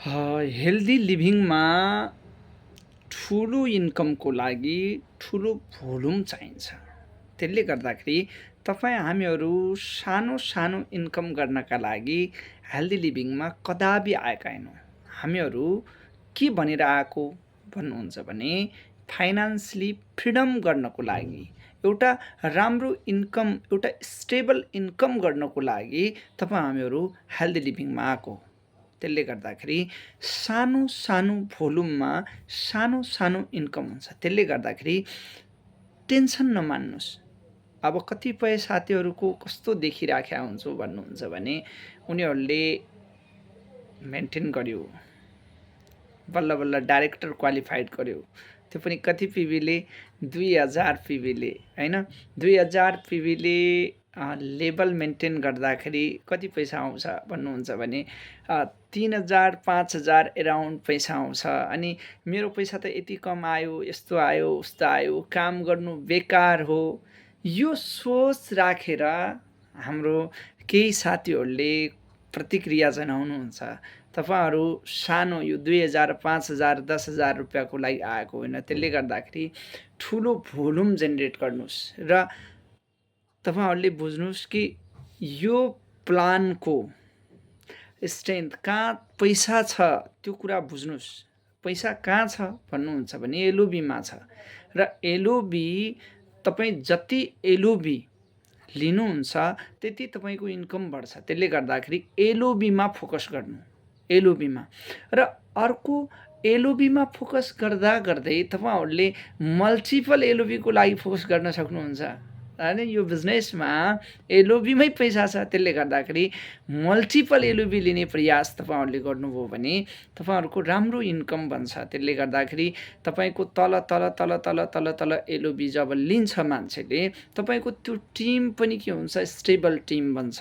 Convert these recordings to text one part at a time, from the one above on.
Healthy लिभिङमा ठुलो इन्कमको लागि ठुलो भोल्युम चाहिन्छ। त्यसले गर्दाखेरि हामीहरू सानो सानो इन्कम गर्नका लागि हेल्दी लिभिङमा कदापि आएका होइनौँ। हामीहरू के भनेर आएको भन्नुहुन्छ भने फाइनान्सियली फ्रिडम गर्नको लागि, एउटा राम्रो इन्कम, एउटा स्टेबल इन्कम गर्नको लागि हामीहरू हेल्दी लिभिङमा आएको। त्यसले गर्दाखेरि सानो सानो भोल्युममा सानो सानो इन्कम हुन्छ। त्यसले गर्दाखेरि टेन्सन नमान्नुहोस्। अब कतिपय साथीहरूको कस्तो देखिराखेका हुन्छु भन्नुहुन्छ भने उनीहरूले मेन्टेन गर्यो, बल्ल बल्ल डाइरेक्टर क्वालिफाइड गर्यो, त्यो पनि कति पिबीले 2000 पिबीले हैन। 2000 पिबीले लेभल मेन्टेन गर्दाखेरि कति पैसा आउँछ भन्नुहुन्छ भने 3000 5000 एराउन्ड पैसा आउँछ। अनि मेरो पैसा त यति कम आयो, यस्तो आयो, उस्तो आयो, काम गर्नु बेकार हो, यो सोच राखेर हाम्रो केही साथीहरूले प्रतिक्रिया जनाउनुहुन्छ। तपाईहरू सानो यो 2000 5000 10000 रुपियाँको लागि आएको होइन। त्यसले गर्दाखेरि ठुलो भोल्युम जेनेरेट गर्नुहोस् र तपाईहरूले बुझ्नुहोस् कि यो प्लानको स्ट्रेन्थ कहाँ पैसा छ त्यो कुरा बुझ्नुहोस्। पैसा कहाँ छ भन्नुहुन्छ भने एलओबीमा छ, र एलओबी तपाईँ जति एलओबी लिनुहुन्छ त्यति तपाईँको इन्कम बढ्छ। त्यसले गर्दाखेरि एलओबीमा फोकस गर्नु, एलओबीमा। र अर्को एलओबीमा फोकस गर्दा गर्दै तपाईहरूले मल्टिपल एलओबीको लागि फोकस गर्न सक्नुहुन्छ। अनि यो बिजनेसमा एलओबीमै पैसा छ। त्यसले गर्दाखेरि मल्टिपल एलओबी लिने प्रयास तपाईहरूले गर्नुभयो भने तपाईहरूको राम्रो इन्कम बन्छ। त्यसले गर्दाखेरि तपाईँको तल तल तल तल तल तल एलओबी जब लिन्छ मान्छेले, तपाईँको त्यो टिम पनि के हुन्छ, स्टेबल टिम बन्छ।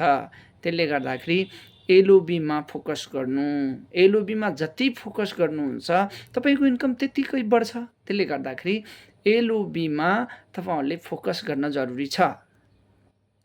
त्यसले गर्दाखेरि एलओबीमा फोकस गर्नु, एलओबीमा जति फोकस गर्नुहुन्छ तपाईँको इन्कम त्यतिकै बढ्छ। त्यसले गर्दाखेरि एलओबीमा तपाईहरूले फोकस गर्न जरुरी छ।